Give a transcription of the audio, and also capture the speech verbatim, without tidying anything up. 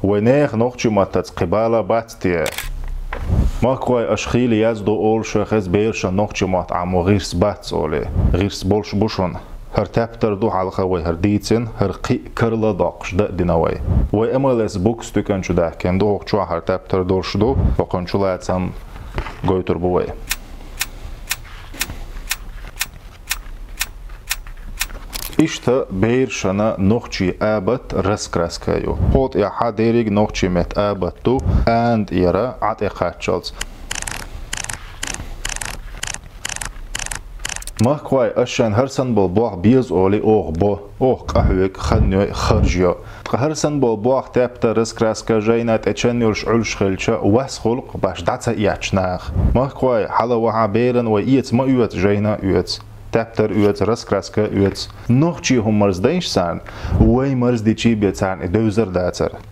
Вай нехан нохчийн маттаца кхин бала бац те? Махкахой, аша хийла яздо олуш хеза берашна нохчийн мотт Ӏамо гӀирс бац олий. ГӀирс болуш бу шуна. ХӀара тептар ду хьалха вай хӀара дийцина, хӀара кхин карладоккхуш дан а дина вай. Вай М Л С букс туькан чу даьхкина ду, хӀокху чохь хӀара тептар долуш ду, хӀокхуьнан чулацам гойтур бу вай. Иштта берашна нохчийн абат раскраска ю. Хьо тӀехьа дерриг нохчийн меттан абат ду, ана тӀера Ӏа тӀе кхаччалц. Махкахой, аш шайн хӀара санна болу болх беза олий оха бо, оха къахьоьгу, хан йой, харж йо. Ткъа хӀара санна болу болх, тептар, раскраска, жайна тӀе чан йолуш Ӏуьллуш хилча, вас хуьлу-кх баш дӀа ца эцначу наха. Махкахой, хьала вахьа берана вай эца ма оьцу, жайна а оьцу, тептар а оьцу, раскраска а оьцу. Нохчийн хӀума марздайша царна, вай марздичий бен царна и девзар дацара.